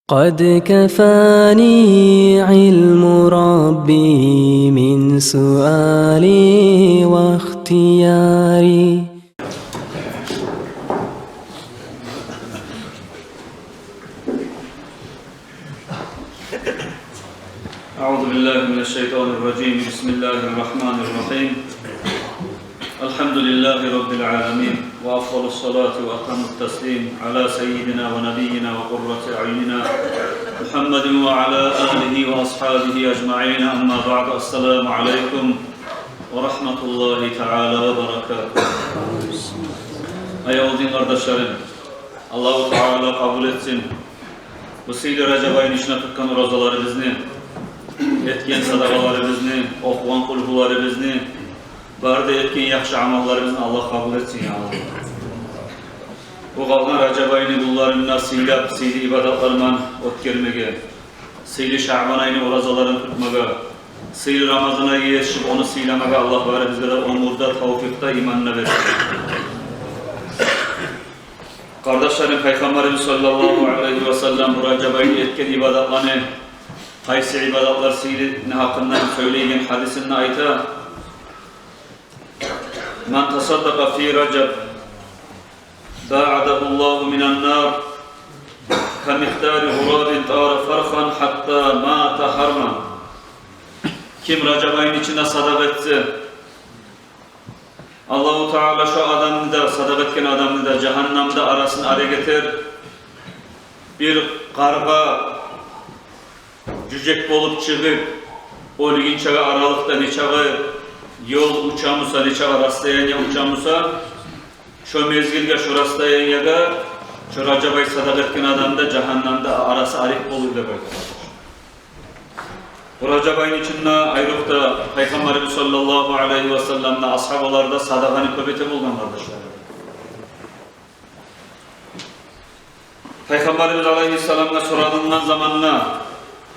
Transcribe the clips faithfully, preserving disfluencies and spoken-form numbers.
قد كفاني علم ربي من سؤالي واختياري. أعوذ بالله من الشيطان الرجيم. بسم الله الرحمن الرحيم. الحمد لله رب العالمين، وأفضل الصلاة وأتم التسليم على سيدنا ونبينا وقرة أعيننا محمد وعلى آله وأصحابه أجمعين. أما بعد، السلام عليكم ورحمة الله تعالى وبركاته. Аявлу дин къардашларым, Аллагьу Таала къабул этсин бу сыйлы Ражаб айны ичинде тутгъан оразаларыбызны, этген садагъаларыбызны, охугъан къулгьуларыбызны, бары да этген яхшы амалларыбызны Аллагь къабул этсин, я Аллагь. Бу къалгъан Ражаб айны гюнлерин де сыйлап, сыйлы ибадатларман оьтгермеге, сыйлы Шагьбан айны оразаларын тутмагъа, сыйлы Рамазан айгъа етишип, ону сыйламагъа Аллагь барыбызгъа да оьмюр де, тавфикъ де, иман да берсин. Къардашларым, Пайхаммарыбыз саллаллагьу алайгьи ва саллам бу Ражаб айны этген ибадатланы, къайсы ибадатлар сыйлыны гьакъындан сёйлейген гьадисинде айта: من تصدق في رجب باعده الله من النار كمقدار غراب طار فرخا حتى مات هرما. Ким Ражаб айны ичинде садагъа этсе, Аллагьу Таала шо адамны да, садагъа этген адамны да жагьаннамда арасын арек этер. Бир къаргъа жюжек болуп чыгъып, оьлгюнчеге аралыкъда нечакъы ёл уча буса, нечакъы расстояние уча буса, шо мезгилге, шо расстояниеге шо Ражаб ай садагъа этген адамны да жагьаннамда арасы арек болур деп айта. Бу Ражаб айны ичинде айрокъда Пайхаммарыбыз саллаллагьу алайгьи ва саллам да, асгьабалар да садагъаны кёп эте болгъан, къардашлар. Пайхаммарыбыз алайгьиссаламгъа соралынгъан заманда: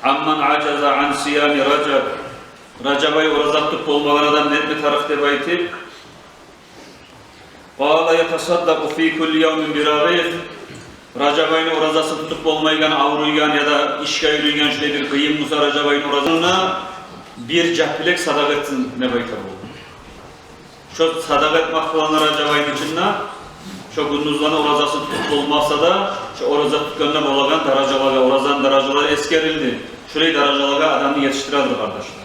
عمن عجز عن صيام رجب, Ражаб ай ораза тутуп болмагъан адам не этме тарыкъ деп айтып, قال يتصدق في كل يوم برغيف. Ражаб айны оразасын тутуп болмайгъан, авруйгъан яда ишге юрюйген, шулай бир къыйын буса Ражаб айны оразасына, бир жаппилек садагъа этсин деп айта бу. Шо садагъа этмек булан Ражаб айны ичинде, шо гюндюзлени оразасын тутуп болмаса да, шо ораза тутгъанда болагъан даражалагъа, оразаны даражалары эсгерилди. Шулай даражалагъа адамны етишдиредир, къардашлар.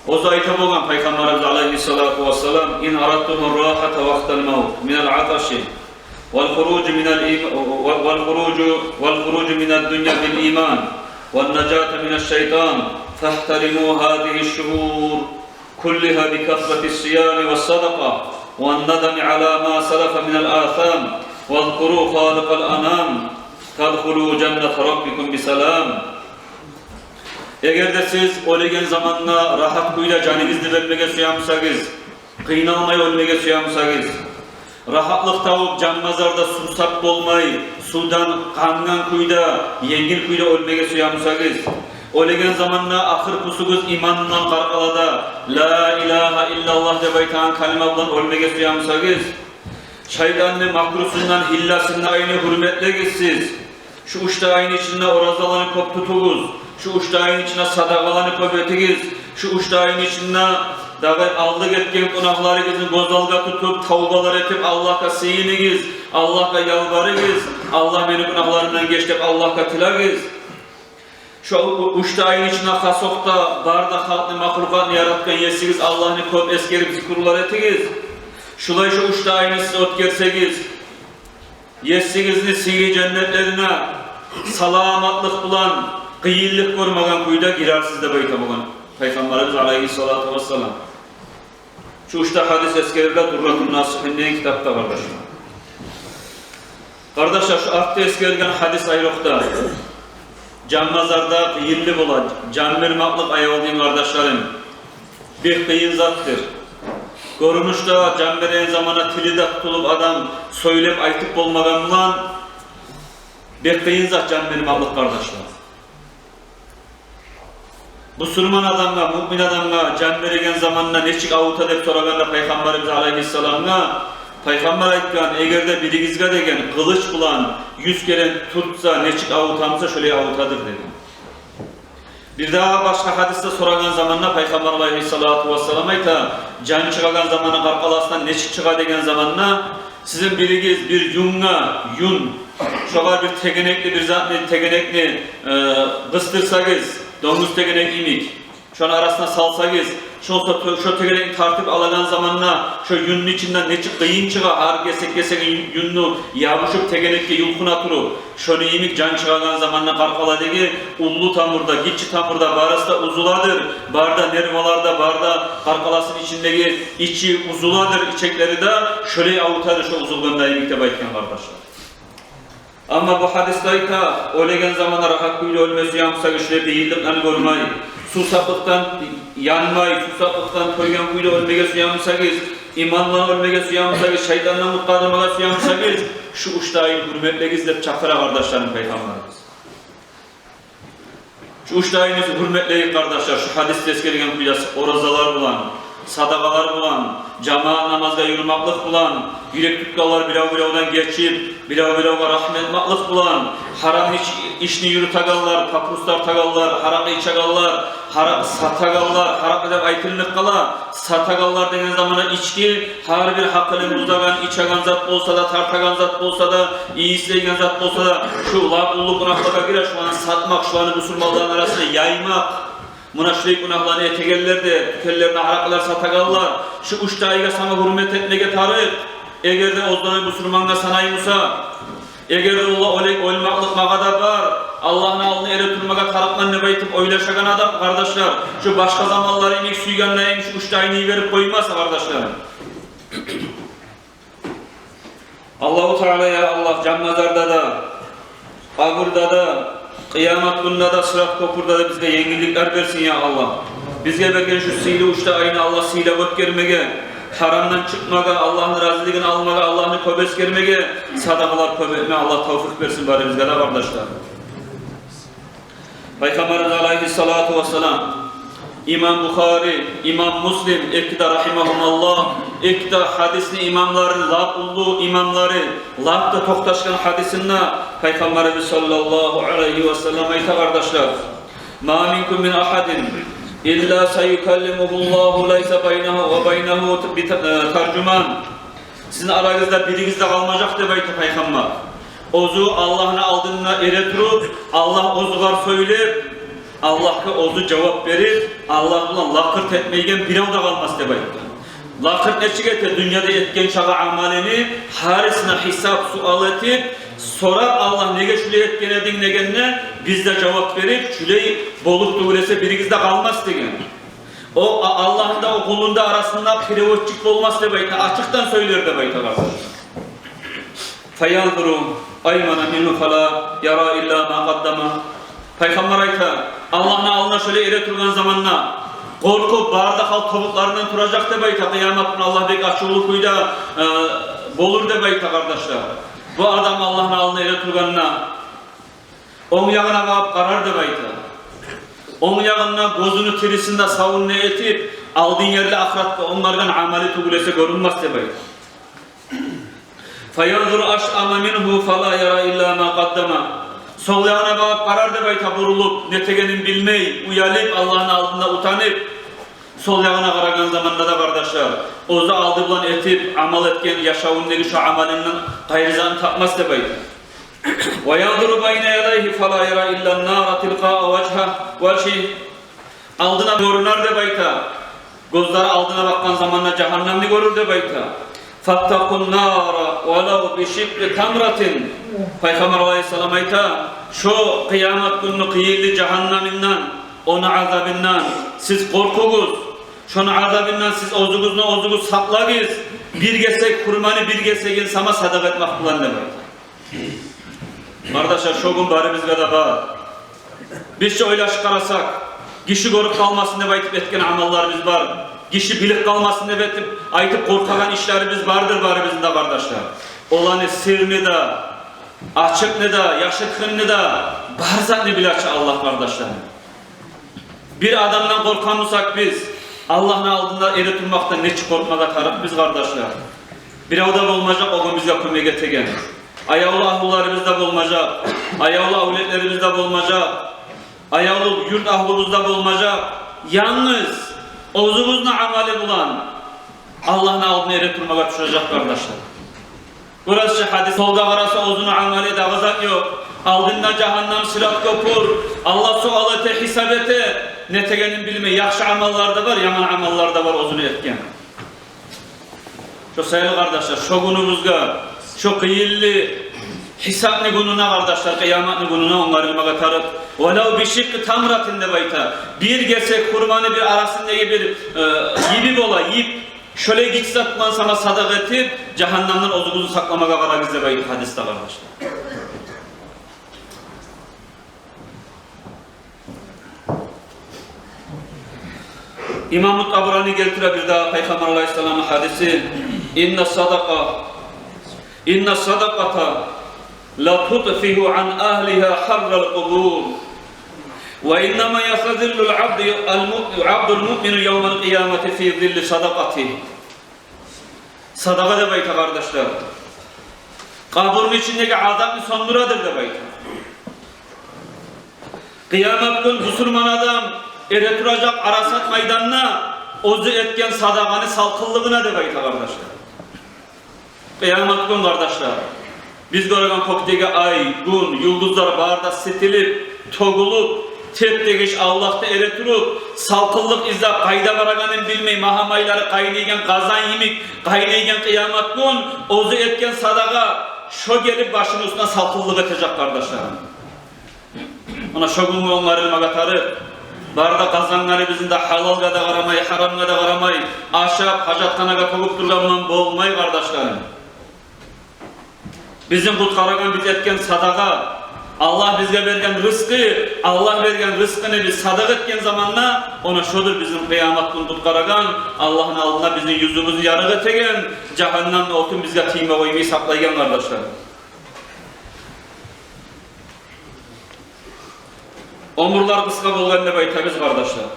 Оьзю айта болгъан Пайхаммарыбыз алайгьиссалату вассалам: إن أردتم الراحة وقت الموت من العطش والخروج من الإيم-، والخروج، والخروج من الدنيا بالإيمان والنجاة من الشيطان فاحترموا هذه الشهور كلها بكثرة الصيام والصدقة والندم على ما سلف من الآثام واذكروا خالق الأنام تدخلوا جنة ربكم بسلام. Эгер де сиз оьлеген заманда рагьат кюйде жаныгъызны бермеге сюе бусагъыз, къыйналмай оьлмеге сюе бусагъыз, рагьатлыкъ табып, жанмазарда сувсап болмай, сувдан къангъан кюйде, енгил кюйде оьлмеге сюе бусагъыз, оьлеген заманда ахыр пусугъуз иман булан къаркъарада «Ла илагьа иллаллагь» деп айтагъан калима булан оьлмеге сюе бусагъыз, шайтанны макрусундан, гьилласындан айны гьюрметлегиз сиз. Шу уьч де айны ичинде оразаланы кёп тутугъуз. Шу уьч де айны ичинде садагъаланы кёп этигиз. Шу уьч де айны ичинде дагъы алда этген гюнагьларыгъызны гёз алгъа тутуп, тавбалар этип, Аллагьгъа сыйыныгъыз, Аллагьгъа ялбарыгъыз, «Аллагь, мени гюнагьларымдан геч», – деп Аллагьгъа тилегиз. Шу уьч де айны ичинде хасокъда бары да халкъны, махлукъатны яратгъан Есигиз Аллагьны кёп эсгерип, зикрулар этигиз. Шулай шу уьч де айны сиз оьтгерсегиз, Есигизни сыйлы женнетлерине саламатлыкъ булан, къыйынлыкъ гёрмеген кюйде гирерсиз деп айта болгъан Пайхаммарыбыз алайгьиссалату вассалам. Шу уьч де гьадис эсгериле Дурратун Насигьин деген китапда, къардашлар. Къардашлар, шу артда эсгерилген гьадис айрокъда. Жанмазарда къыйынлы бола жан бермеклик, аявлу дин къардашларым. Бек къыйын затдыр. Гёрюнюшде жан береген заманда тили де тутулуп, адам сёйлеп айтып болмагъан булан, бек къыйын зат жан бермеклик, къардашлар. Бусурман адамгъа, муъмин адамгъа жан береген заманда нечик авурта деп сорагъанда Пайхаммарыбыз алайгьиссаламгъа, Пайхаммар айтгъан: «Эгер де биригизге, — деген, — къылыч булан юз керен туртса, нечик авурта буса, шолай авуртадыр», — деген. Бир дагъы башгъа гьадисде сорагъан заманда Пайхаммар алайгьиссалату вассалам айта, жан чыгъагъан заманда къаркъарасындан нечик чыгъа деген заманда, сизин биригиз бир юнга, юн, шогъар бир тегенекли бир затны, тегенекни, э, къысдырсагъыз, донгуз тегенек йимик, шону арасына салсагъыз, шо, шо, шо тегенекни тартып алагъан заманда, шо юнну ичинден нечик къыйын чыгъа, гьар гесек-гесеги юн-, юнну ябушуп, тегенекге юлкъуна туруп, шону йимик жан чыгъагъан заманда къаркъарадагъы уллу тамурда, гиччи тамурда барысы да узуладыр, бары да нервалар да, бары да къаркъарасыны ичиндеги ичи узуладыр, ичеклери де, шолай авуртадыр шо узулгъанда йимик деп айтгъан, къардашлар. Амма бу гьадисде айта, оьлеген заманда рагьат кюйде оьлме сюе бусагъыз, шулай къыйынлыкъланы гёрмей, сувсаплыкъдан янмай, сувсаплыкъдан тойгъан кюйде оьлмеге сюе бусагъыз, иман булан оьлмеге сюе бусагъыз, шайтандан къутгъарылмагъа сюе бусагъыз, шу уьч де айны гьюрметлегиз деп чакъыра, къардашларым, Пайхаммарыбыз. Шу уьч де айны гьюрметлейик, къардашлар, шу гьадисде эсгерген кюйде, оразалар булан, садагъалар булан, жамаат намазгъа юрюмеклик булан, юрек тутгъанлар бирев-биревден гечип, бирев-биревге рагьму этмеклик булан, гьарам иш-, ишни юрютегенлер, папирос тартагъанлар, гьаракъы ичегенлер, гьаракъы сатагъанлар, гьаракъы деп айтылынып къала, сатагъанлар деген заманда ички, гьар бир гьакъылын бузагъан, ичеген зат болса да, тартагъан зат болса да, ийислейген зат болса да, шу лап уллу гюнагьлагъа гире, шуланы сатмакъ, шуланы бусурманланы арасына яймакъ. Муна шулай гюнагьланы этегенлер де, тюкенлерде гьаракъылар сатагъанлар, шу уьч де айгъа сама гьюрмет этмеге тарыкъ. Эгер де оьзлени бусурмангъа санай буса, эгер де олар оьле-, оьлмеклик магъа да бар, Аллагьны алдына эретурмагъа тарыкъман деп айтып ойлашагъан адам, къардашлар, шу башгъа заманлар йимик, сюйгенде йимик шу уьч де айны йиберип къоймас, къардашларым. Аллагьу Таала, я Аллагь, жан базарда да, къабурда да, къыямат гюнде де, сырат кёпюрде де бизге енгилликлер берсин, я Аллагь. Бизге берген шу сыйлы уьч де айны Аллагь сыйлап оьтгермеге, гьарамдан чыкъмагъа, Аллагьны разилигин алмагъа, Аллагьны кёп эсгермеге, садагъалар кёп этме Аллагь тавфикъ берсин барыбызгъа да, къардашлар. Пайхаммарыбыз алайгьиссалату вассалам, имам Бухари, имам Муслим, эки де, рагьимагьумуллагь, эки де гьадисни имамлары, лап уллу имамлары, лап да токъташгъан гьадисинде Пайхаммарыбыз саллаллагьу алайгьи вассалам айта, къардашлар: «Ма минкум мин агьадин илла саюкаллимугьуллагьу лайса байнагьу ва байнагьу бит-, э, таржуман». Сизин арагъызда биригиз де къалмажакъ деп айта Пайхаммар. Оьзю Аллагьны алдында эретуруп, Аллагь оьзюгер сёйлеп, Аллагьгъа оьзю жавап берип, Аллагь булан лакъырт этмейген бирев де къалмас деп айтгъан. Лакъырт нечик эте? Дюньяда этген чакъы амалыны гьарисине гьисап-суал этип, сорап, Аллагь, неге шулай этген эдинг дегенде, биз де жавап берип, шулай болуп тюгюл эсе биригиз де къалмас деген. О, а-, Аллагьны да, о къулуну да арасында переводчик болмас деп айта, ачыкъдан сёйлер деп айта, къардашлар. Фаянзуру аймана мингьу фала яра илла ма къаддама. Пайхаммар айта, Аллагьны алдына шолай эретургъан заманда къоркъуп, бары да халкъ тобукъларындан туражакъ деп айта, къыямат гюн Аллагь бек ачувлу кюйде, э, болур деп айта, къардашлар. Бу адам Аллагьны алдына эретургъанда, онг ягъына багъып къарар деп айта. Онг ягъында гёзюню тирисин де, савун да этип, алдын ерли ахыратгъа онгаргъан амалы тюгюл эсе гёрюнмес деп айта. Фаянзуру ашъама мингьу фала яра илла ма къаддама. Сол ягъына багъып къарар деп айта, бурулуп, не этегенин билмей, уялып, Аллагьны алдында утанып. Сол ягъына къарагъан заманда да, къардашлар, оьзю алды булан этип, амал этген яшавундагъы шо амалындан къайры затын тапмас деп айта. Ва янзуру байна ядайгьи фала яра илла нара тилкъаа важгьа-, важгьи. Алдына гёрюнер деп айта. Гёзлери алдына бакъгъан заманда жагьаннамны гёрюр деп айта. Фаттакъун нара валав бишикъкъи тамратин. Пайхаммар алайгьиссалам айта, шо къыямат гюнню къыйынлы жагьаннамындан, ону азабындан сиз къоркъугъуз. Шону азабындан сиз оьзюгюзню оьзюгюз сакълагъыз. Бир гесек хурманы бир гесегин сама садагъа этмек булан деп айта. Къардашлар, шо гюн барыбызгъа да бар. Биз чи ойлашып къарасакъ, гиши гёрюп къалмасын деп айтып этген амалларыбыз бар. Гиши билип къалмасын деп этип, айтып къоркъагъан ишлерибиз бардыр барыбызны да, къардашлар. Оланы сырны да, ачыкъны да, яшыртгъынны да, бар затны биле чи Аллагь, къардашлар. Бир адамдан къоркъгъан бусакъ биз, Аллагьны алдында эретурмакъдан нечик къоркъмагъа тарыкъбыз, къардашлар? Бирев де болмажакъ о гюн бизге кёмек этеген. Аявлу агьлюлерибиз де болмажакъ, аявлу авлетлерибиз де болмажакъ, аявлу юрт агьлюбюз де болмажакъ. Янгыз оьзюбюзню амалы булан Аллагьны алдына эретурмагъа тюшежек, къардашлар. Гёресиз чи, гьадис, солгъа къараса, оьзюню амалы, дагъы зат ёкъ. Алдында жагьаннам, сырат кёпюр. Аллагь суал эте, гьисап эте. Не этегенин билмей, яхшы амаллар да бар, яман амаллар да бар оьзюню этген. Шо саялы, къардашлар, шо гюнюбюзге, шо къыйынлы гьисапны гюнюне, къардашлар, къыяматны гюнюне онгарылмагъа тарыкъ. «Валав бишикъкъи тамратин», — деп айта. Бир гесек хурманы бир арасындагъы бир, э, йипи бола, йип. Шолай гиччи зат булан сама садагъа этип, жагьаннамдан оьзюгюзню сакъламагъа къарагъыз деп айта гьадисде, къардашлар. Имаму Табарани гелтире бир дагъы Пайхаммар алайгьиссаламны гьадиси: «Инна садакъа, инна садакъата ла тутфигьу ан агьлигьа гьаррал къубур. Ва иннама ястазиллул абду, абдул муъмину явмал къиямати фи зилли садакъатигь». Садагъа, деп айта, къардашлар, къабурну ичиндеги азапны сёндюредир, деп айта. Къыямат гюн бусурман адам эретуражакъ Арасат майданда оьзю этген садагъаны салкъынлыгъына, деп айта, къардашлар. Къыямат гюн, къардашлар, биз гёреген кёкдеги ай, гюн, юлдузлар бары да сытылып, тёгюлюп, теп-тегиш авлакъда эретуруп, салкъынлыкъ излеп, къайда барагъанын билмей, магьамайлары къайнайгъан къазан йимик къайнайгъан къыямат гюн, оьзю этген садагъа шо гелип башыны уьстюне салкъынлыкъ этежек, къардашларым. Муна шо гюнге онгарылмагъа тарыкъ. Бары да къазанларыбызны да гьалалгъа да къарамай, гьарамгъа да къарамай ашап, гьажатханагъа тёгюп тургъан булан болмай, къардашларым. Бизин къутгъарагъан биз этген садагъа, Аллагь бизге берген рызкъы, Аллагь берген рызкъыны биз садагъа этген заманда, муна шодур бизин къыямат гюн къутгъарагъан, Аллагьны алдында бизин юзюбюзню ярыкъ этеген, жагьаннамны отун бизге тийме къоймай сакълайгъан, къардашлар. Оьмюрлер къысгъа болгъан деп айтабыз, къардашлар.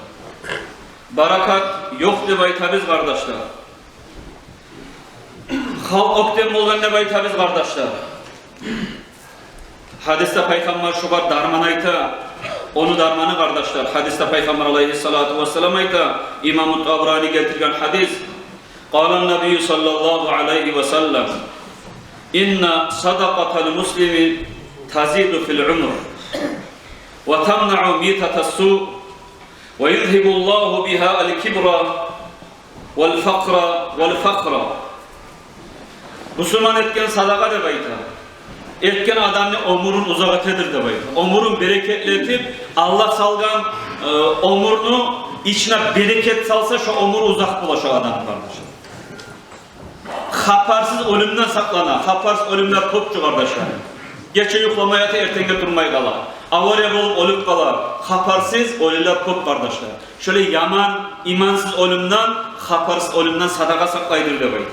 Баракат ёкъ деп айтабыз, къардашлар. Халкъ оьктем болгъан деп айтабыз, къардашлар. Гьадисде Пайхаммар шогъар дарман айта. Ону дарманы, къардашлар, гьадисде Пайхаммар алайгьиссалату вассалам айта. Имаму Табарани гелтирген гьадис. Къала ннабийю саллаллагьу алайгьи ва саллам: «Инна садакъатал муслими тазиду фил умр, ва тамнаъу митатас суъ, ва юзгьибуллагьу бигьа ал кибра вал факъра, вал фахра». Бусурман этген садагъа, деп айта, этген адамны оьмюрюн узакъ этедир, деп айта. Оьмюрюн берекетли этип, Аллагь салгъан, э, оьмюрню ичине берекет салса, шо оьмюр узакъ бола шо адамны, къардашлар. Хабарсыз оьлюмден сакълана. Хабарсыз оьлюмлер кёп чы, къардашлар. Гече юхламай ята, эртенге турмай къала. Авария болуп оьлюп къала. Хабарсыз оьлюлер кёп, къардашлар. Шолай яман, имансыз оьлюмден, хабарсыз оьлюмден садагъа сакълайдыр, деп айта.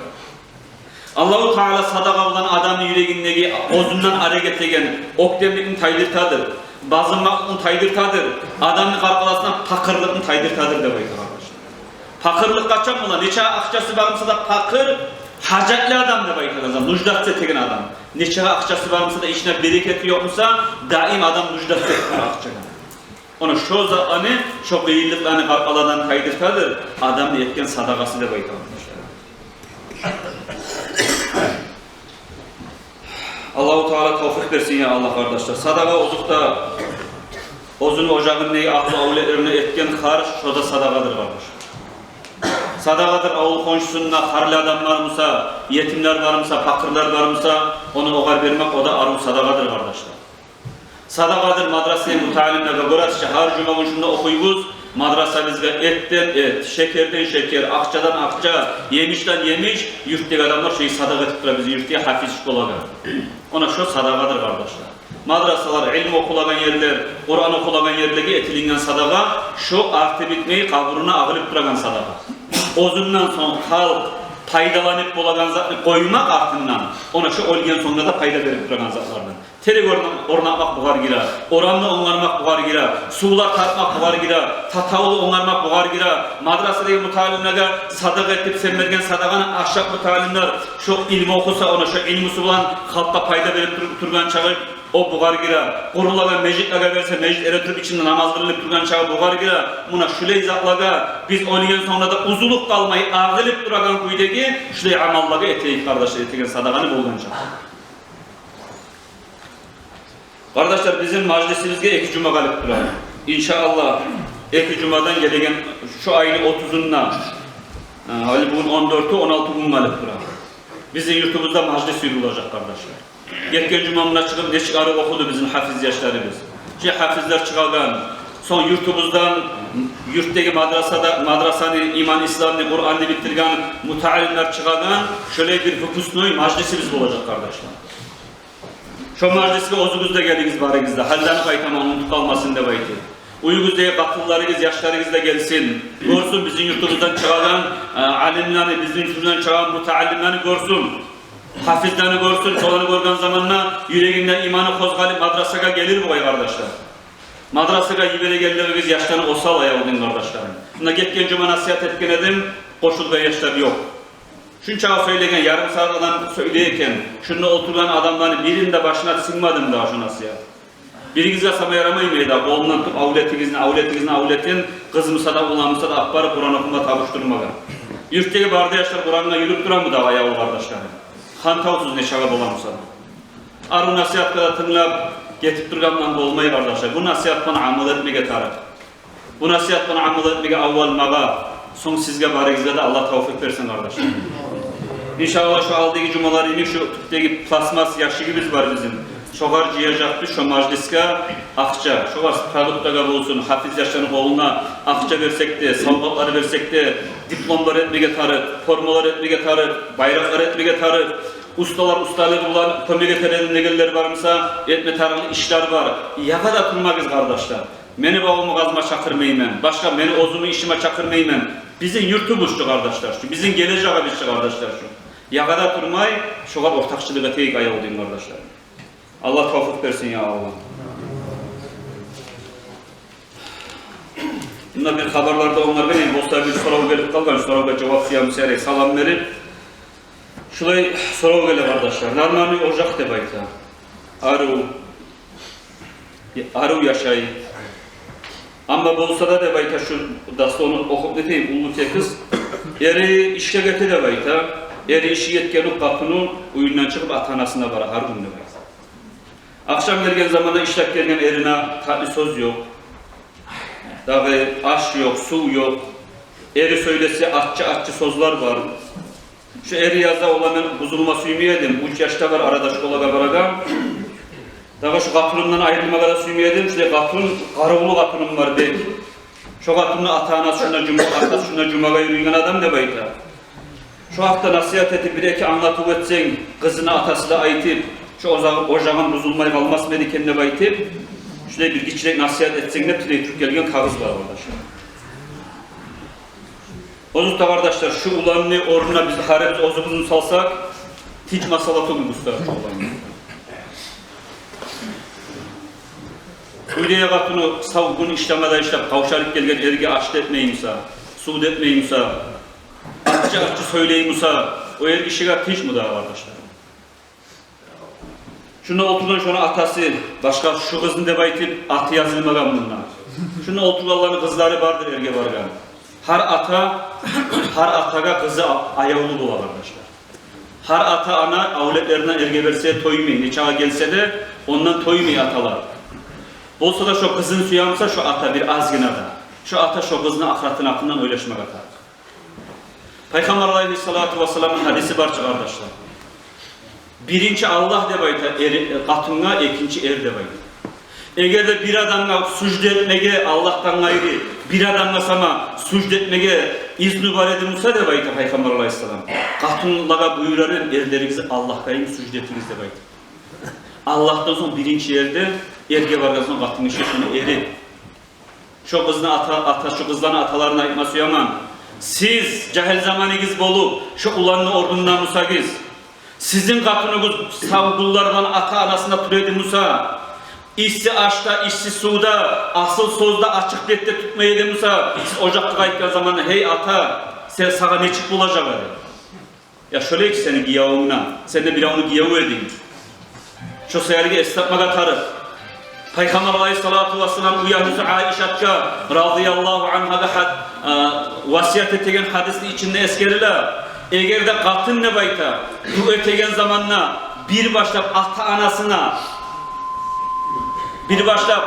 Аллагьу Таала садагъа булан адамны юрегиндеги оьзюнден арек этеген оьктемликни тайдыртадыр, базынмакълыкъны тайдыртадыр, адамны къаркъарасындан пакъырлыкъны тайдыртадыр, деп айта, къардашлар. Пакъырлыкъ къачан бола? Нече акъчасы бар буса да пакъыр, гьажатлы адам деп айта, нуждаться этеген адам. Нече акъчасы бар буса да, ичинде берекети ёкъ буса, даим адам нуждаться этип тура акъчагъа. Муна шо затланы, шо къыйынлыкъланы къаркъарадан тайдыртадыр адамны этген садагъасы, деп айта, къардашлар. Аллагьу Таала тавфикъ берсин, я Аллагь, къардашлар. Садагъа, озокъда, оьзюню ожагъына, агьлю-авлетлерине этген харж, шо да садагъадыр, къардашлар. Садагъадыр авул-хоншусунда гьарли адам бар буса, етимлер бар буса, пакъырлар бар буса, ону огъар бермек, о да арив садагъадыр, къардашлар. Садагъадыр мадрасадагъы муталимлеге. Гёресиз чи, гьар жума гюн шунда охуйбуз, мадрасабызгъа этден эт, шекерден шекер, акъчадан акъча, емишден емиш, юртдагъы адамлар шолай садагъа этип тура бизин юртдагъы гьафиз школагъа. Муна шо садагъадыр, къардашлар. Мадрасалар, илму охулагъан ерлер, Къуран охулагъан ерлеге этилинген садагъа, шо арты битмей къабуруна агъылып турагъан садагъа. Оьзюнден сонг халкъ пайдаланып болагъан затны къоймакъ артындан, муна шо оьлген сонгда да пайда берип турагъан затлардан. Терек орна-, орнатмакъ бугъар гире, орамны онгармакъ бугъар гире, сувлар тартмакъ бугъар гире, татавул онгармакъ бугъар гире, мадрасадагъы мутаалимлеге садагъа этип, сен берген садагъаны ашап мутаалимлер шо илму охуса, ону шо илмусу булан халкъгъа пайда берип тур-, тургъан чагъы о бугъар гире. Къурулгъан межитлеге берсе, межит эретуруп ичинде намаз къылынып тургъан чагъы бугъар гире. Муна шулай затлагъа биз оьлген сонг да узулуп къалмай, агъылып турагъан кюйдеги шулай амаллагъа этейик, къардашлар, этеген садагъаны болгъанча. Къардашлар, бизин мажлисибизге эки жума къалып тура. Иншааллагь, эки жумадан гелеген шу айны отузунда, э, гьали бугюн он дёртю, он алты гюн къалып тура. Бизин юртубузда мажлис юрюлежек, къардашлар. Гетген жума мунда чыгъып нечик арив охуду бизин гьафиз яшларыбыз. Чи гьафизлер чыгъагъан, сонг юртубуздан, юртдагъы мадрасада, мадрасаны, иман, исламны, Къуранны битдирген мутаалимлер чыгъагъан, шолай бир выпускной мажлисибиз болажакъ, къардашлар. Шо мажлисге оьзюгюз де гелигиз, барыгъыз да. Гьалланы къайтаман, унутуп къалмасын деп айтып. Уьюгюздеги къатынларыгъыз, яшларыгъыз да гелсин. Гёрсюн бизин юртубуздан чыгъагъан, э, алимлени, бизин юртубуздан чыгъагъан мутаалимлени гёрсюн. Гьафизлени гёрсюн. Шоланы гёрген заманда юрегинде иманы къозгъалып, мадрасагъа гелир бугъай, къардашлар. Мадрасагъа йиберегенлигигиз яшланы осал аяву, дин къардашларым. Мунда гетген жума насигьат этген эдим, къошулгъан яшлар ёкъ. Шунча сёйлеген, ярым сагьат адам сёйлей экен. Шунда олтургъан адамланы бирини де башына сингмадымы дагъы шу насигьат? Биригизге сама ярамаймы эди къолундан тутуп авлетигизни, авлетигизни авлетин, къызмы буса да, уланмы буса да, алып барып Къуран охума тапшурмагъа? Юртдагъы бары да яшлар Къурангъа юрюп турамы дагъы, аявлу къардашларым? Хантавсуз нечакъы боламы буса да. Арив насигьатгъа да тынглап гетип тургъан булан болмай, къардашлар. Бу насигьат булан амал этмеге тарыкъ. Бу насигьат булан амал этмеге аввал магъа, сонг сизге, барыгъызгъа да Аллагь тавфикъ берсин, къардашлар. Иншааллагь, шу алдагъы жумалар йимик шу тюпдеги пластмасс ящигибиз бар бизин. Шогъар жыяжакъбыз шу мажлисге акъча. Шогъар продуктагъа болсун, гьафиз яшланы къолуна акъча берсек де, савгъатлар берсек де, дипломлар этмеге тарыкъ, формалар этмеге тарыкъ, байракълар этмеге тарыкъ. Усталар усталыгъы булан кёмек этер эдим дегенлер бар буса, этме тарыкълы ишлер бар. Ягъа да турмагъыз, къардашлар. Мени бавуму къазма чакъырмайман, башгъа мени оьзюмню ишиме чакъырмайман. Бизин юртубуз шу, къардашлар, шу. Бизин гележегибиз шу, къардашлар, шу. Ягъа да турмай, шогъар ортакъчылыкъ этейик, аявлу дин къардашлар. Аллагь тавфикъ берсин, я Аллагь. Мунда бир хабарлар да онгаргъан эдим, босса бир сорав гелип къалгъан, сорав да жавап сюемиз ярай, салам берип. Шулай сорав геле, къардашлар. Нормальный ожакъ деп айта. Арив, арив яшай. Амма болса да деп айта, шу дословно охуп нетейим, уллу текст. Эри ишге гете деп айта. Эри ишге гетгенде къатыны уьюнден чыгъып ата-анасына бара гьар гюн деп айта. Ахшам гелген заманда ишлеп гелген эрине татли сёз ёкъ. Дагъы аш ёкъ, сув ёкъ. Эри сёйлесе, аччы-аччы сёзлер бар. Шу эри язда, ола, мен бузулма сюймей эдим. Уьч яш да бар, арада школагъа барагъан. Дагъы шу къатынымдан айрылмагъа да сюймей эдим. Шулай къатын, къарувлу къатыным бар бек. Шо къатынны ата-анасы шунда жума, атасы шунда жумагъа юрюйген адам деп айта. Шо гьакъда насигьат этип, бир-эки англатыв этсенг, къызыны атасы да айтып, шо ожагъы, ожагъын бузулмай къалмасмы эди экен деп айтып, шулай бир гиччирек насигьат этсенг деп тилей туруп гелген кагъыз бар, къардашлар. Оьзю де, къардашлар, шу уланны орнуна биз гьарибиз оьзюбюзню салсакъ, тынч масъала тюгюл, дустар, шу уланны. Уьйде къатыны сав гюн ишлеме де ишлеп, къавшалып гелген эрге аш да этмей буса, сув да этмей буса, аччы-аччы сёйлей буса, о эр гишиге тынчмы дагъы, къардашлар? Шунда олтургъан шону атасы, башгъа шу къызны деп айтып, аты язылмагъан мунда. Шунда олтургъанланы къызлары бардыр эрге баргъан. Гьар ата, гьар атагъа къызы а-, аявлу бола, къардашлар. Гьар ата-ана авлетлеринден эрге берсе тоймай, нечакъы гелсе де, ондан тоймай аталар. Болса да шо къызын сюе буса шо ата бир азгъына да, шо ата шо къызны ахыратын гьакъындан ойлашмагъа тарыкъ. Пайхаммар алайгьиссалату вассаламны гьадиси бар чы, къардашлар. Биринчи Аллагь деп айта эри, къатынгъа, экинчи эр деп айта. Эгер де бир адамгъа сужда этмеге, Аллагьдан къайры бир адамгъа сама сужда этмеге изну бар эди буса деп айта Пайхаммар алайгьиссалам, къатынлагъа буюрар эдим, эрлеригиз, Аллагьгъа йимик сужда этигиз деп айта. Аллагьдан сонг биринчи эр де, эрге баргъан сонг къатын гиши, шону эри. Шо къызны ата, ата, шо къызланы аталарына айтма сюемен. Сиз жагьил заманыгъыз болуп, шо уланны орнунда бусагъыз, Сизин къатыныгъыз сав гюнлер булан ата-анасына тура эди буса, исси ашда, исси сувда, асыл сёзде, ачыкъ бетде тутмай эди буса, сиз ожакъгъа къайтгъан заманда: «Гьей ата, сен, сагъа нечик болажакъ эди? Я шолай чы сени гиевюнг, сен де биревню гиеви эдинг». Шо саялы эс тапмагъа тарыкъ. Пайхаммар алайгьиссалату вассалам уьягьлюсю Айшатгъа, разияллагьу ангьагъа, гьад-, а, васият этеген гьадисни ичинде эсгериле: «Эгер де къатын, – деп айта, – дуа этеген заманда бир башлап ата-анасына, бир башлап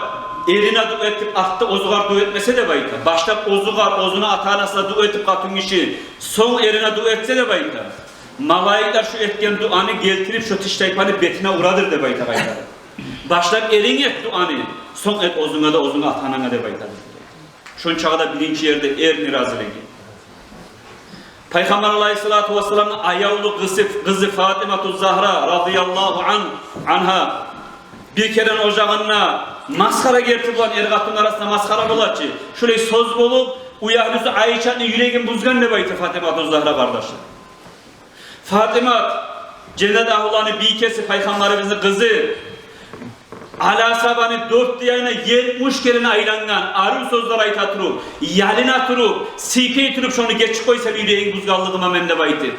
эрине дуа этип, артда оьзюгер дуа этмесе, – деп айта, – башлап оьзюгер, оьзюню ата-анасына дуа этип къатын гиши, сонг эрине дуа этсе, – деп айта, – малайиклер шо этген дуаны гелтирип, шо тиштайпаны бетине урадыр», – деп айта къайтарып. «Башлап эринг эт дуаны, сонг эт оьзюнге де, оьзюнгню ата-ананга», – деп айтады. Шончагъа да биринчи ерде эрни разилиги. Пайхаммар алайгьиссалату вассаламны аявлу къызы, къызы Фатимату Загьра, разияллагьу ан-, ангьа, бир керен ожагъында масхара герти булан, эр-къатынны арасында масхара бола чы, шолай сёз болуп, уьягьлюсю Айшатны юрегин бузгъан деп айта Фатимату Загьра, къардашлар. Фатимат, женнет агьлуланы бийкеси, Пайхаммарыбызны къызы, Али асгьабаны дёрт де янына етмиш керен айлангъан, арив сёзлер айта туруп, ялына туруп, сыйпай туруп, шону гечип къойсам, юрегин бузгъанлыгъыма мен деп айтып.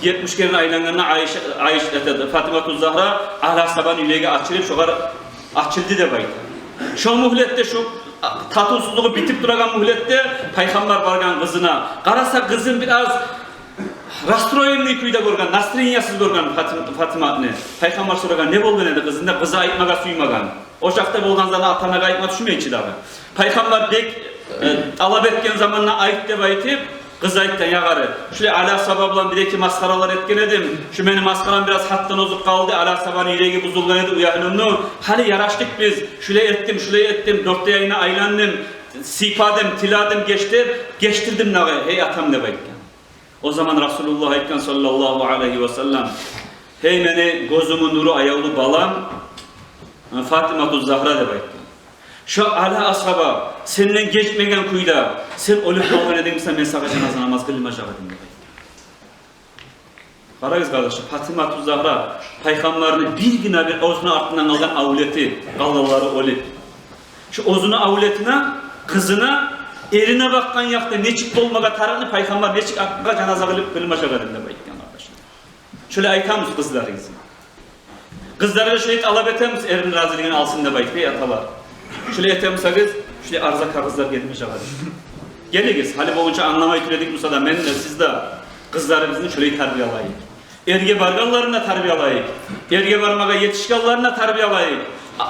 Етмиш керен айлангъанда Айша, Айша, это, Фатимату Загьра, Али асгьабаны юреги ачылып, шогъар ачылды деп айта. Шо мюгьлетде, шо татывсузлугъу битип турагъан мюгьлетде Пайхаммар баргъан къызына. Къараса, къызын бираз расстроенный кюйде гёрген, настроениясыз гёрген Фатим-, Фатиматны. Пайхаммар сорагъан: «Не болгъан эди, къызым?» – деп. Къызы айтмагъа сюймеген. О чакъда болгъан затны ата-анагъа айтма тюшмей чи дагъы. Пайхаммар бек, э, талап этген заманда «айт» деп айтып, къыз айтгъан: «Я къары, шулай Али асгьаба булан бир-эки масхаралар этген эдим. Шу мени масхарам бираз гьатдан озуп къалды, Али асгьабаны юреги бузулгъан эди, уьягьлюмню. Гьали ярашдыкъ биз. Шулай этдим, шулай этдим, дёрт де янына айландым, сыйпадым, тиладым, геч деп, гечдирдим дагъы, гьей атам», – деп айтгъан. О заман Расулуллагь айтгъан, саллаллагьу алайгьи ва саллам: «Гьей мени гёзюмню нюрю, аявлу балам, Фатимату Загьра, – деп айтгъан, – шо Али асгьаба сенден гечмеген кюйде сен оьлюп къалгъан эдинг буса, мен сагъа жаназа намаз къылмажакъ эдим», – деп айтгъан. Къарагъыз, къардашлар, Фатимату Загьра, Пайхаммарны биргине-бир оьзюню артындан къалгъан авлети, къалгъанлары оьлюп. Шо оьзюню авлетине, къызына, эрине бакъгъан якъда нечик болмагъа тарыкъны Пайхаммар нечик акъгъа жаназа къылып къылмажакъ эдим деп айтгъан, къардашлар. Шолай айтамыз къызларыбызгъа. Къызларгъа шолай талап этемиз, эрини разилигин алсын деп айтып, эй аталар. Шолай этемисегиз, шолай арза кагъызлар гелмежек эди. Гелигиз, гьали болгъунча англамай тюгюл эдик буса да, мен де, сиз де къызларыбызны шолай тарбиялайыкъ. Эрге баргъанларын да тарбиялайыкъ. Эрге бармагъа етишгенлерин де тарбиялайыкъ. А,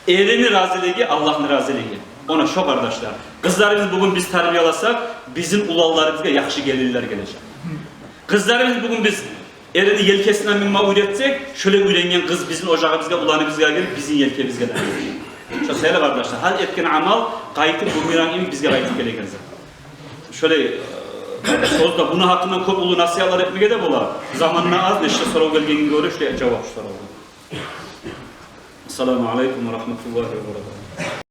эрини разилиги – Аллагьны разилиги. Она шо, къардашлар. Къызларыбызны бугюн биз тарбияласакъ, бизин уланларыбызгъа яхшы гелинлер гележек. Къызларыбызны бугюн биз эрини елкесине минме уьйретсек, шолай уьйренген къыз бизин ожагъыбызгъа, уланыбызгъа гелип, бизин елкебизге де. Шо саялы, къардашлар, гьар этген амал къайтып бумеранг йимик бизге къайтып гелеген зат. Шолай, э, сёзде муну гьакъындан кёп уллу насигьатлар этмеге де бола. Заман да аз, нече сорав гелгенге гёре, шолай жавап сорав. Ассаламу алейкум ва рагьматуллагьи ва баракатугь.